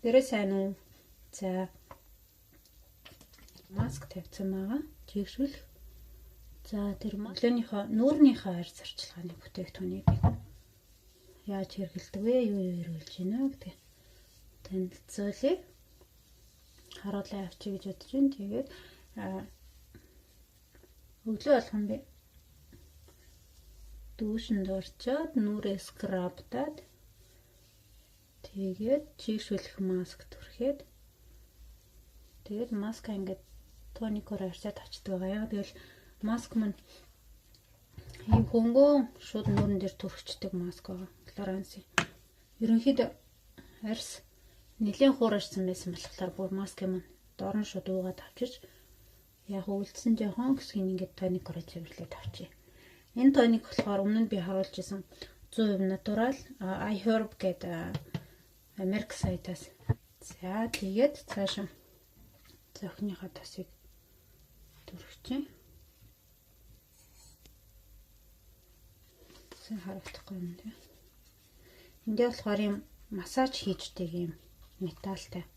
Бүгдээрээ сайн уу? За, маск тавьсан байгаа. Чийгшүүлэх. За, тэр өглөөнийхөө нүүрнийхөө арьс арчилгааны бүтээгдэхүүнийг яаж хэрэглэдэг вэ? Юу юу хэрэглэж байна гэдэг танилцуулъя. Харуулаа авчиг гэж бодож байна. Тэгээд өглөө болгон би дүүшинд орчоод нүрээ скрабтаад тэгээд чийгшүүлэх маск түрхээд тэгээд маска ингээд тоникоор арчаад авчдаг байгаа. Яг тэгэл маск маань ийм хөнгөн шууд нүүрэн дээр түрхчдэг маск байгаа. Clarins. Ерөнхийдөө арьс нэлээд хуурайшсан байсан болохоор бүр маск юм доор нь шууд уугаад авчиж яг үлдсэн жоохон хэсгийг ингээд тоникоор цэвэрлээд авчив. Энэ тоник болохоор өмнө нь би харуулж исэн 100% натурал iHerb гэдэг Америк сайтаас. За, тэгээд цаашаа зохиныхоо тосыг түрхчихье. Сайн харагдахгүй юм тий. Энд болохоор юм массаж хийждэг юм металлтай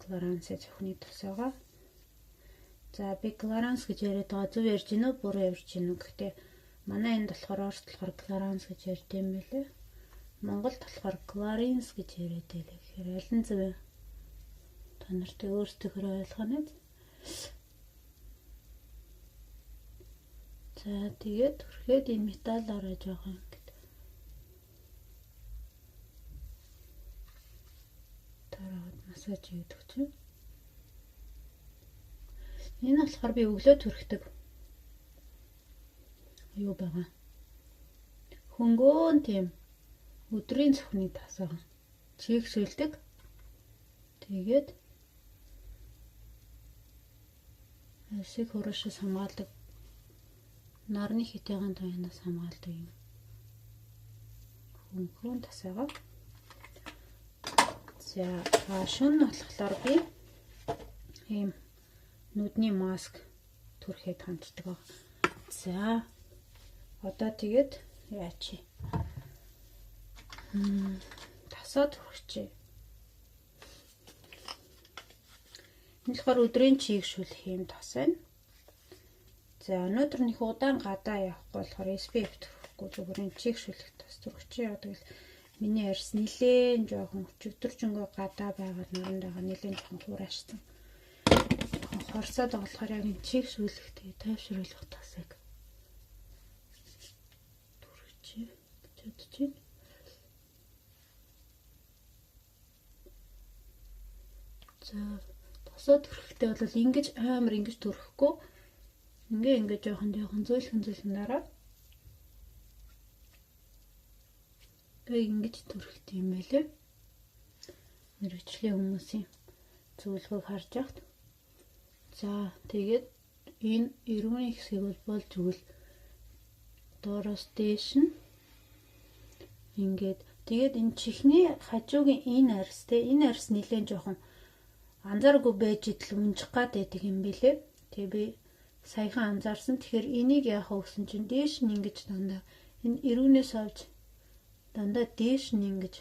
Clarins зохины тос байгаа. За, би Clarins гэж яриад байгаа, зөв ярьж гинөө, буруу ярьж гинөө. Гэхдээ манай энд болохоор Оросд болохоор Clarins гэж ярьд юм байлээ. Монголд болохоор Clarins гэж яриад байлаа. Тэгэхээр аль нь зөв вэ? Та нарт өөрсдийнхөө ойлгоно. За, тэгээд түрхэд энэ металлаараа жоохон ингэж тараад массаж хийдэг чинь. Энэ болохоор би өглөө түрхдэг юу байгаа. Хөнгөн тийм өдрийн цохны тас байгаа. Чийгшүүлдэг. Тэгээд арьсыг хураашаас хамгаалдаг. Нарны хитээгийн туянаас хамгаалдаг юм. Хөнгөн тас байгаа. За, шөнө болохоор би ийм нүдний маск түрхэд ханддаг байгаа. За, одоо тэгээд яачи. Тасаа түрхчихье. Энэ болохоор өдрийн чийгшүүлэх юм тас байна. За, өнөөдөр нэг удаан гадаа явахгүй болохоор SPF түрхэхгүй зүгээр энэ чийгшүүлэх тас түрхчихье. Тэгэл миний арьс нилээн жоохон өчигдөржөнгөө гадаа байгаад наранд байгаа нилээн жоохон хураашсан. Хорсоод болохоор яг энэ чийгшүүлэх тэгээ тайвшруулах тасыг түрхчихье гэж бодож байна. За, тосоо түрхэхдээ бол ингэж амар ингэж түрхэхгүй ингээ жоохон жоохон зөөлхөн зөөлхөн дараад тэгээ ингэж түрхдэг юм байлээ. Мэргэжлийн хүмүүсийн зөвлөгөөг харж байхад. За, тэгээд энэ эрүүний хэсгийг бол болж өгөл доороос дээш нь ингээд тэгээд энэ чихний хажуугийн энэ арьс те энэ арьс нэлээд жоохон анзааргүй байж идэл унжих гад байдаг юм бэлээ. Тэгээ би саяхан анзаарсан. Тэгэхээр энийг яах вэ гэсэн чинь дээш нь ингэж дандаа энэ эрүүнээс олж дандаа дээш нь ингэж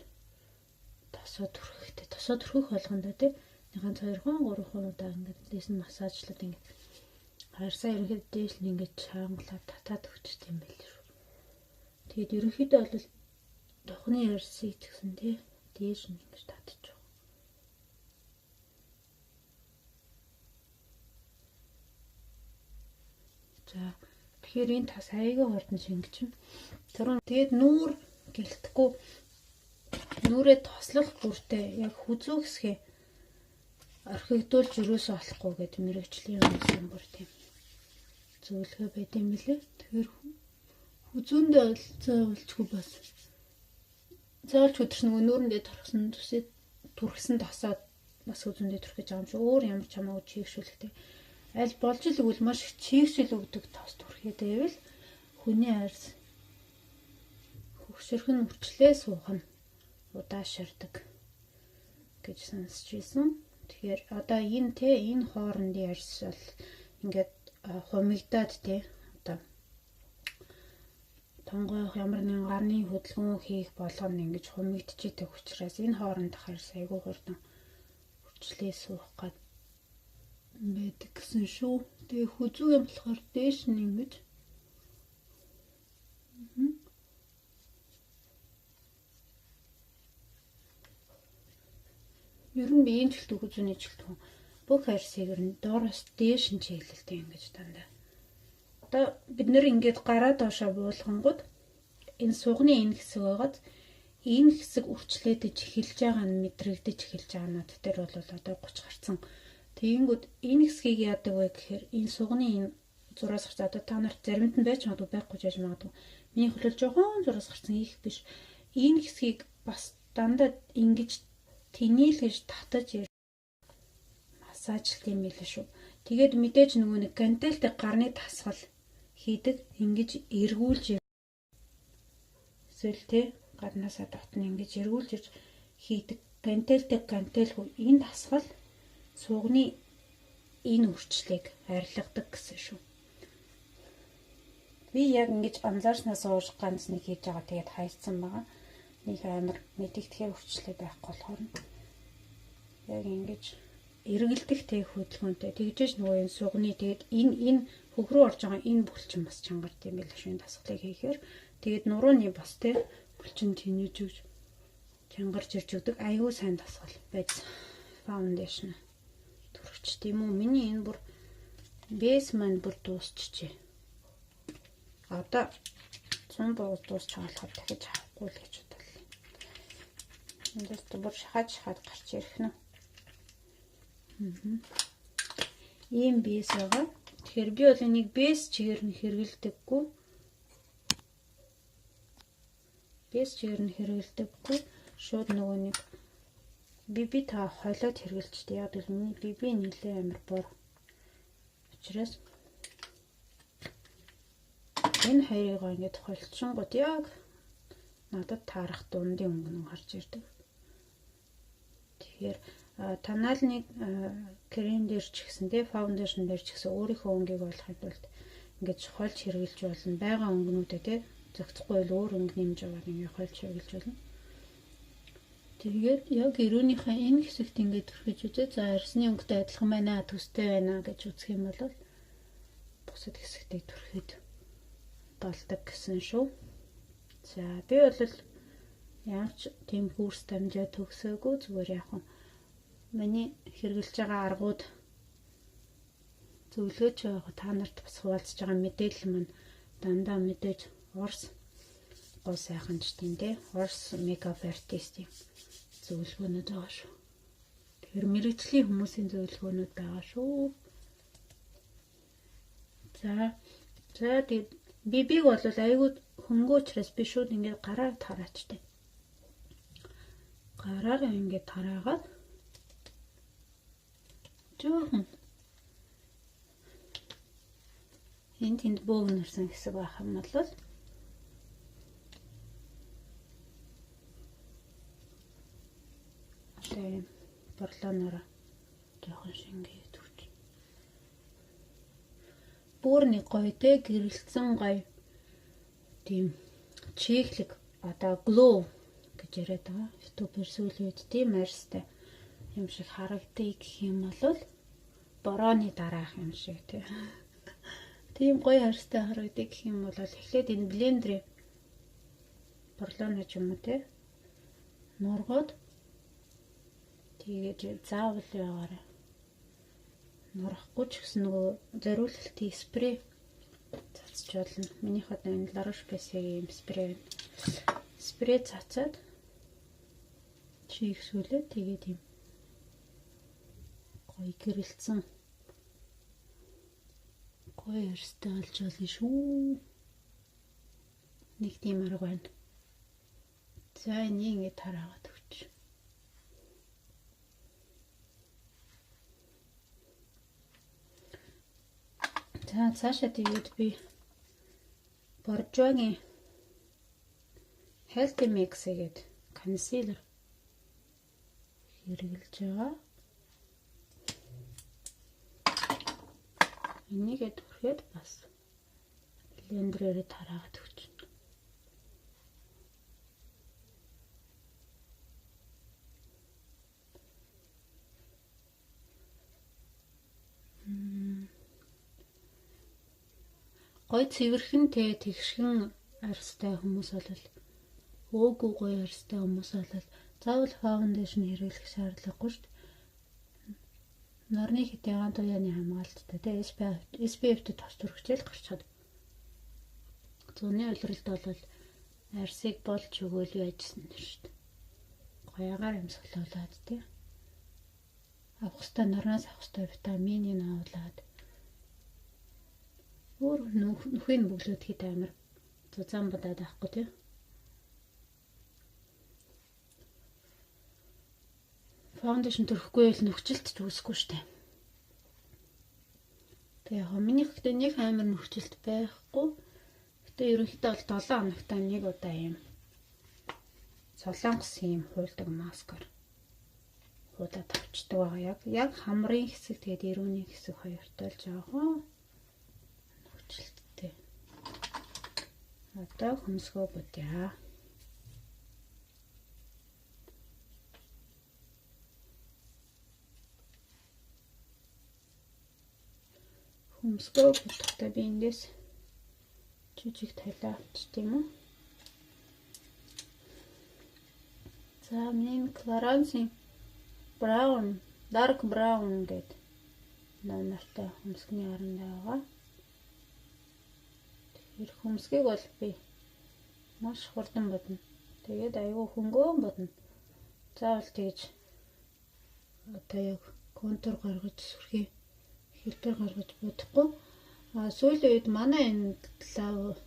тосоо түрхэхтэй. Тосоо түрхэх болгондоо те 1 2 3 удаа ингэж дээш нь массажлаад ингэж харьсаа ерөнхийдөө дээш нь ингэж чангалаад татаад өгчт юм байл шүү. Тэгээд ерөнхийдөө бол духны арьсыг ч гэсэн те дээш нь ингэж татчих. За, тэгэхээр энэ тас аягаа хурдан шингэчин. Тэр тэгээд нүүр гэлтэхгүй нүрээ тослох бүртээ яг хүзүү хэсгээ орхигдуулж юусоо болохгүй гэдэг мэрэгжлийн хүмүүсийн бүр тийм зөвлөгөө байд юм лээ. Тэгэхээр хүзүүндээ бол заавалчгүй бас заавалч өдөрч нөгөө нүүрэндээ торхсон төсөө түрхсэн тосоод бас хүзүүндээ түрхэж байгаа юм шиг өөр ямар ч хамаагүй чийгшүүлэхтэй. Аль болж л өгвөл маш их чийгшил өгдөг тос түрхээд байвал хүний арьс хөгшөрхөн үрчлээ суух нь удаашардаг гэж сонсч ирсэн. Тэгэхээр одоо энэ те энэ хоорондын арьс бол ингээд хумигдаад те одоо тонгойх ямар нэгэн гарны хөдөлгөөн хийх болгоно ингэж хумигдчихэдэг учраас энэ хоорондох арьс айгүй хурдан Үрчлээ суух гад байдаг гэсэн шүү. Тэгээ хүзүүгийн болохоор дээш нь ингэж. Ер нь би энэ жилт хүзүүний жилт бүх арьсыг ер нь доороос дээш нь чиглэлтэй ингэж дандаа. Одоо бид нэр ингээд гараа доошоо буулгангууд энэ сугны энэ хэсэг байгаад энэ хэсэг үрчлээдэж эхэлж байгаа нь мэдрэгдэж эхэлж байгаа над дээр бол одоо 30 гарцсан. Тэгэнгүүт энэ хэсгийг яадаг вэ гэхээр энэ сугны энэ зураас гарсан одоо та нарт заримд нь байж магадгүй байхгүй ч байж магадгүй. Миний хөлөл жоохон зураас гарсан их биш. Энэ хэсгийг бас дандаа ингэж тэнийлгэж татаж массажлт юм билээ шүү. Тэгээд мэдээж нөгөө нэг гантелтэй гарны тасгал хийдэг ингэж эргүүлж эсвэл те гаднаасаа дотн ингэж эргүүлж ирж хийдэг гантелтэй гантелгүй энэ тасгал суугны энэ үрчлэгийг арилгадаг гэсэн шүү. Би яг ингэж анзаарснаас хойш ганц нэг хийж байгаа тэгээд хайцсан байгаа. Нэг амар мэдэгдэхээр үрчлээ байхгүй болохоор яг ингэж эргэлдэх тэг хөдөлгөөнтэй тэгжээж нөгөө энэ сугны тэгээд энэ хөх рүү орж байгаа энэ бүлчин бас чангард юм байл шүү. Энэ дасгалыг хийхээр тэгээд нурууны бас тэг бүлчин тэнэж өгч чангарч ирж өгдөг. Айгүй сайн дасгал байж foundation төрөгч тийм үү? Миний энэ бүр base маань бүр дуусчихжээ. Одоо 100 бууз дуусч байгаа болохоор дахиж авахгүй л гэж бодлоо. Эндээс бүр шахаад шахаад гарч ирэх нь. Ийм base байгаа. Тэгэхээр би бол энийг base чигээр нь хэрэглэдэггүй. Base чигээр нь хэрэглэдэггүй. Шууд нөгөө нэг BB та холиод хэрэглэжтэй. Яг л миний BB нэлээ амар бор. Учраас энэ хоёрыг ингээд холчингууд яг надад таарах дундын өнгө нь гарч ирдэг. Тэгэхээр тоналны крем дээр ч гэсэн те foundation дээр ч гэсэн өөрийнхөө өнгийг олохын тулд ингээд хольж хэрэглэж болно. Байгаа өнгөнүүдээ те зохицохгүй бол өөр өнгө нэмж аваад ингээд хольж хэрэглэж болно. Тэгээд яг эрүүнийхээ энэ хэсэгт ингээд түрхэж үзээ. За арьсны өнгөтэй адилхан байна, төстэй байна гэж үзэх юм бол бусад хэсэгтээ түрхэд болдог гэсэн шүү. За би бол ямар ч тийм курс дамжаа төгсөөгүй, зүгээр яг миний хэрэглэж байгаа аргууд зөвлөгөөч байгаа та нарт бас хуваалцж байгаа мэдээлэл маань дандаа мэдээж Орос гоо сайхан ч тийм те Орос makeup artist юм зөвлөгөөнүүд байгаа шүү. Тэгэхээр мэргэжлийн хүмүүсийн зөвлөгөөнүүд байгаа шүү. За тэгээд BB-г бол айгүй хөнгөө учраас би шууд ингээд гараар тараачтай. Гараар ингээд тараагаад жоохон энэ тэнд бөөгнөрсөн хэсэг байх юм бол одоо борлооноор жоохон шингээ төрч. Бүр нэг гоё те гэрэлтсэн гоё тийм чиглэг одоо glow гэж яриад байгаа. YouTuber сүүлийн үед тийм арьстай юм шиг харагдъя гэх юм бол борооны дараах юм шиг тий. Тийм гоё арьстай харагдъя гэх юм бол эхлээд энэ блендерийн борлооно ч юм уу те нургууд тэгээд заавал яваарай. Нурахгүй ч гэсэн нөгөө зориулалтын спрей цацж болно. Минийх одоо энэ La Roche-Posay-ийн спрей байна. Спрей цацаад чийгсүүлээ тэгээд юм гоё гэрэлтсэн гоё арьстай болж болно шүү. Нэг тийм арга байна. За энийг ингэ тараагаад өгч. За цаашаа тэгээд би Bourjois-гийн Healthy Mix гэдэг concealer хэрэглэж байгаа. Энийгээ түрхэд бас блендерээр тараагаад өгч. Гой цэвэрхэн тэ тэгшхэн арьстай хүмүүс бол өөгүй гоё арьстай хүмүүс бол заавал foundation хэрэглэх шаардлагагүй шүү дээ. Нарны хэт ягаан туяаны хамгаалттай тэ SPF-тэй тос түрхчээл гарчхад. Зуны улиралд бол арьсыг болж өгөөл яжсан шүү дээ. Гоёгаар амьсгалуулад тий. Авах хэвээр нарнаас авах хэвээр витаминыг авлаад өөр нүхийг бөглөөд хэд амар зузаан будаад авахгүй тий. Foundation төрөхгүй л нөхцөлт ч үүсэхгүй штэ. Тэгээ яг миний гэхдээ нэг амар нөхцөлт байхгүй. Гэтэ ерөнхийдөө бол 7 хоногт нэг удаа юм солонгос юм хуулдаг маскаар хуулаад авчдаг байгаа. Яг хамрын хэсэг тэгээд эрүүний хэсэг хоёртой л жоохон нөхцөлттэй. Одоо хөмсгөө будъя. Хөмсгөө будахдаа би эндээс жижиг талаа авчих тийм үү? За миний Clarins-ийн brown, dark brown гэдэг номертой хөмсгний оронд байгаа. Тэгэхээр хөмсгийг бол би маш хурдан будна. Тэгээд айгүй хөнгөн будна. Заавал тэгж одоо яг контур гаргаж сүрхий хэлбэр гаргаж будахгүй. А сүүлийн үед манай энэ лав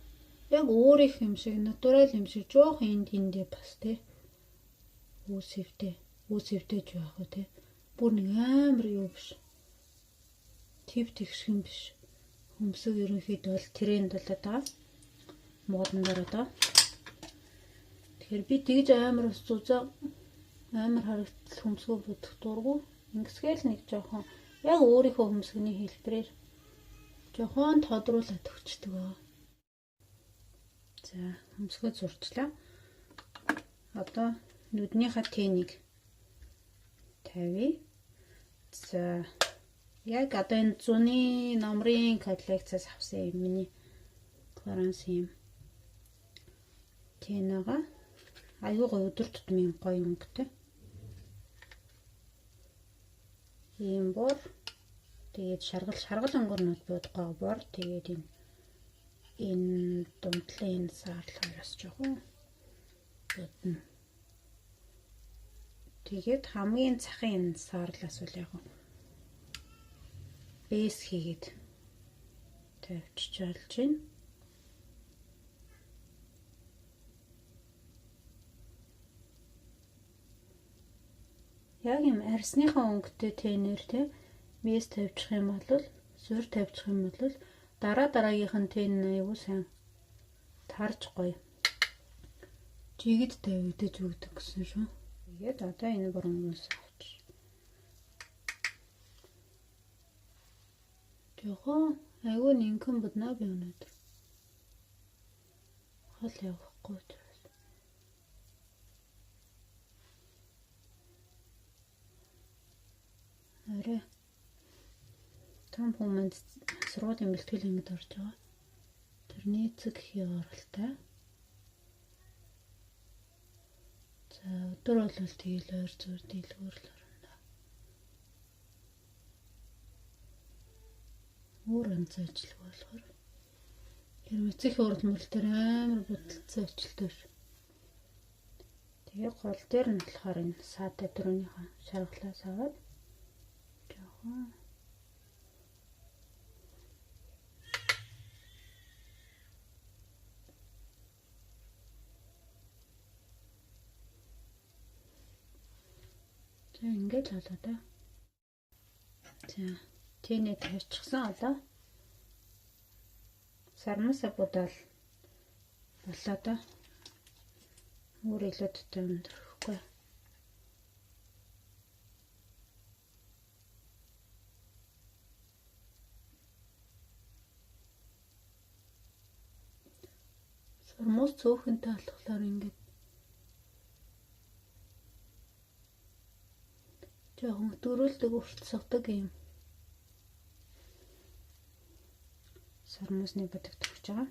яг өөрийнх юм шиг натурал юм шиг жоох энд эндээ бас тий үүсэвтэй ч байх уу тий. Бүр нэг амар юу биш. Тив тэгшхэн биш. Хөмсөг ерөнхийдөө бол тренд болоод байгаа. Модон дээр одоо. Тэгэхээр би тэгж амар ус зузаа амар харагдтал хөмсгөө будах дургу. Ингэсгээл нэг жоохон яг өөрийнхөө хөмсгний хэлбэрээр жоохон тодруулаад өгчдөг аа. За хөмсгөө зурчлаа. Одоо нүднийхээ тэнийг тавья. За яг одоо энэ зуны номрын коллекцаас авсан юм миний Clarins юм тэнага аюу гой өдөр тутмын гоё өнгөтэй. Ийм бор тэгээд шаргал өнгөрнүүд буудгаа бор тэгээд энэ дунтлын энэ саарл хоёроос жоохон бодно. Тэгээд хамгийн цахын энэ саарлаас бол яг бэс хийгээд тавьчих болж байна. Яг юм арьсныхаа өнгөтэй тэнэр те бэс тавьчих юм бол суурь тавьчих юм бол дараа дараагийнх нь тэн аягүй сайн тарж гоё жигэд тавигдаж өгдөг гэсэн шүү. Тэгээд одоо энэ бурангаас авчих. Жохоо айгүй нинхэн буднаа би өнөөдөр. Хол явахгүй учраас. Арай том хүмүүнд сургуулийн бэлтгэл ангид орж байгаа. Тэрний эцэг эхийн оролтой. За өдөр бол тэгэл ойр зур дэлгүүр л орно. Өөр янз ажиллаг болохоор тэр эцэг урдмал дээр амар бодолцсон ажилттай биш. Тэгээ гол дээр нь болохоор энэ саатай дөрөвнийхөө шаргалаас аваад жоохон за ингээд болоо да. За тэнэ тавьчихсан одоо. Сармасаа будаал боллоо да. Өөр илүү тутам төрөхгүй. Сармус цөөхөнтэй болохоор ингээд жоохон дөрүүлдэг, уртсагдаг юм. Сормуусны будаг түрхэж байгаа.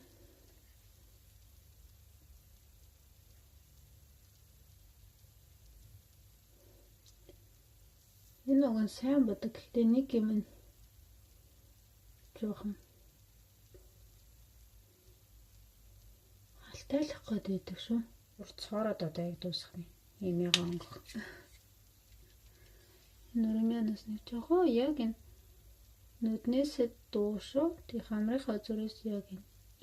Энэ уг нь сайн будаг. Гэхдээ нэг юм нь жоохон халтайлах гээд байдаг шүү. Урт цоороод одоо яг дуусах нь. Ийм яга онгох. Нүрмянаас нэг жоохон яг энэ нүднээсээ дуушуу тэг хамрынхаа зүрээс яг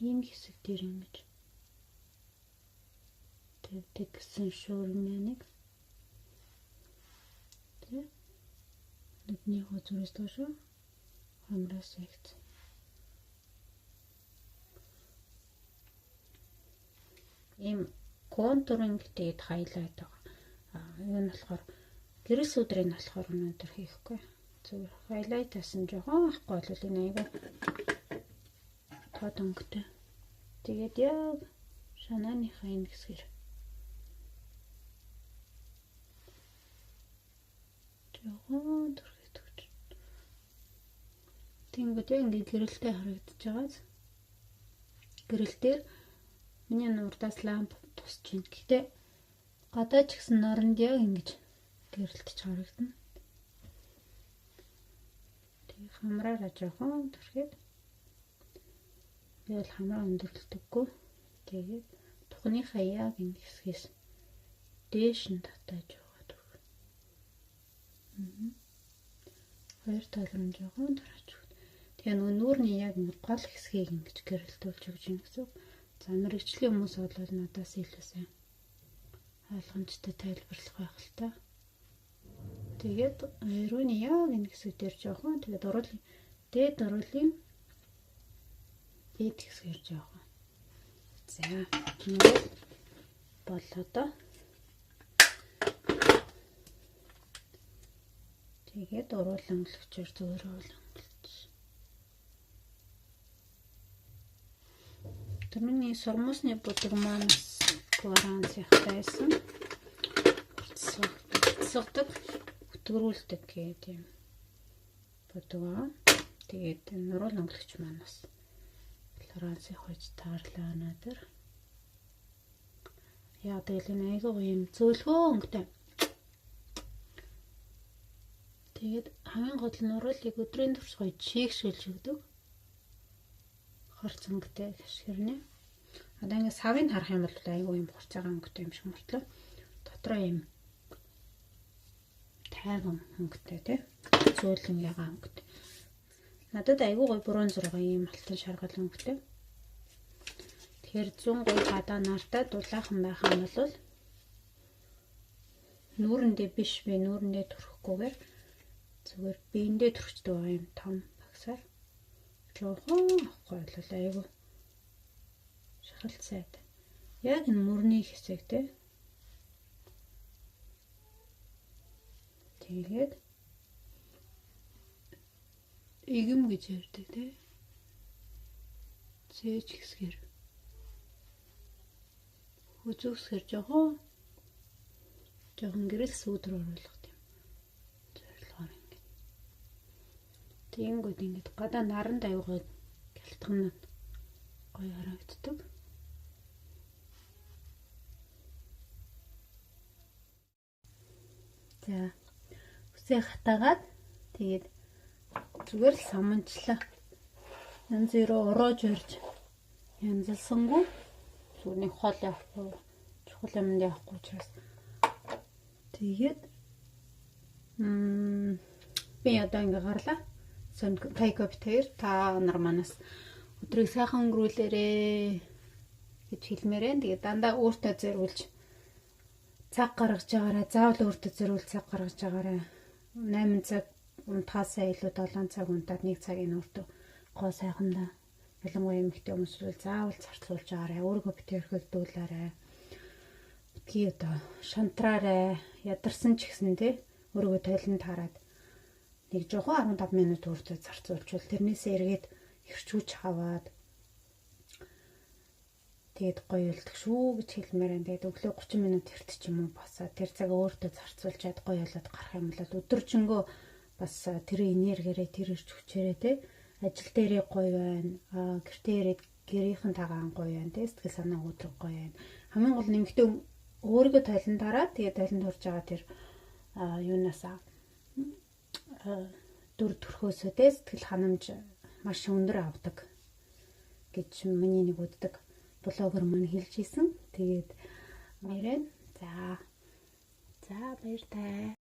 энэ хэсэг дээр ингэж тавьдаг гэсэн шуурмяныг. Тэ нүднийхөө зүрээс дуушуу хамраас ягц. Ийм contouring тэгээд highlight байгаа. Энэ нь болохоор гэрэл сүдрийг нь болохоор өнөөдөр хийхгүй. Зүгээр highlight асан жоохон ахгүй бол энэ айгүй тод өнгөтэй. Тэгээд яг шанааныхаа энэ хэсгээр жоохон түрхээд өгч. Тэнгүүд яг ингээд гэрэлтэй харагдаж байгааз. Гэрэл дээр миний нурдаас ламп тусч байна. Гэхдээ гадаа ч гэсэн наранд яг ингэж гэрэлтэж харагдана. Тэгээ хамраараа жоохон түрхээд би бол хамраа өндөрлөдөггүй. Тэгээд тухныхаа яг энэ хэсгээс дээш нь татаж байгаа түрх. Хоёр тал руу жоохон тараач өгнө. Тэгээ нөгөө нүүрний яг ингэ гол хэсгийг ингэж гэрэлтүүлж өгч юм гэсэн. За мэрэгжлийн хүмүүс бол надаас илүү сайн ойлгомжтой тайлбарлах байх л та. Тэгээд өрөөний яг энэ хэсэг дээр жоохон тэгээд уруулын дээд уруулын дээд хэсгээр жоохон. За ингээд боллоо доо. Тэгээд уруулан өнгөлөгчөөр зүгээр уруулан өнгөлөж. Тэр миний сормуусны будаг маань Флоренц байсан. Цэцдэг, өтгөрүүлдэг гэдэг юм будаг аа. Тэгээд нуруул өнгөлөгч маань бас Флоренцын хойч таарлаа надэр. Яа тэгэл энэ айгүй гоё юм зөөлхөө өнгөтэй. Тэгээд хамгийн гол нь нуруулыг өдрийн турш гоё чийгшүүлж өгдөг. Хорц өнгөтэй гიშгэрнэ. Одоо ингээд савыг харах юм бол айгүй юм хурцаагаа өнгөтэй юм шиг мөртлөө дотроо юм тайван өнгөтэй тий. Зөөлөн ягаан өнгөтэй. Надад айгүй гоё бронзер байгаа ийм алтан шаргал өнгөтэй. Тэгэхээр зүүн гоё гадаа нартай дулаахан байх юм бол нүүрэндээ биш би нүүрэндээ түрхэхгүйгээр зүгээр биендээ түрхдэг байгаа юм том багсаар. Жоохон авахгүй бол айгүй шахалт сайд. Яг энэ мөрний хэсэг тий. Тэгээд игэм гэж ярьдаг тий. Зээж хэсгээр хөзөөсгөр жоохон гэрэл сүүдэр оруулах тийм зорилгоор ингээд. Тэгэнгүүт ингээд гадаа наранд аюугаа гялтган гоё харагддаг. За үсээ хатаагаад тэгээд зүгээр л саманчлаа. Янз бүрөө уроож өрж янзалсангүй зүгээр нэг хол явахгүй чухал юмд явахгүй учраас тэгээд би одоо ингээ гарлаа. Тайкоптер та нар манаас өдрийг сайхан өнгөрүүлээрэ гэж хэлмээр байна. Тэгээд дандаа өөртөө зориулж цаг гаргаж байгаарай. Заавал өөртөө зориулж цаг гаргаж байгаарай. 8 цаг унтахаасаа илүү 7 цаг унтаад 1 цагийг өөртөө гоо сайхандаа ялангуяа эмэгтэй хүмүүс бол заавал зарцуулж байгаарай. Өөрийгөө битгий орхигдуулаарай. Битгий одоо шантраарай. Ядарсан ч гэсэн тий өөрийгөө тойлон таарад нэг жоохон 15 минут өөртөө зарцуулчвал тэрнээсээ эргээд эрч хүч аваад тэгээд гоё үлдэх шүү гэж хэлмээр байна. Тэгээд өглөө 30 минут эрт ч юм уу босоо тэр цаг өөртөө зарцуулчаад гоё болоод гарах юм бол өдөржингөө бас тэр энергиэрээ тэр эрч хүчээрээ тий Ажил дээрээ гоё байна. Гэртээ ирээд гэрийнхэн тагаан гоё байна. Тэ, сэтгэл санаа өдрөг гоё байна. Хамгийн гол нь эмэгтэй өөрийгөө толон дараад, тэгээд толон турж байгаа тэр юунаасаа, дүр төрхөөсөө, тэ, сэтгэл ханамж маш өндөр авдаг гэж миний нэг үздэг блогер маань хэлж исэн. Тэгээд мэрэн за баяртай.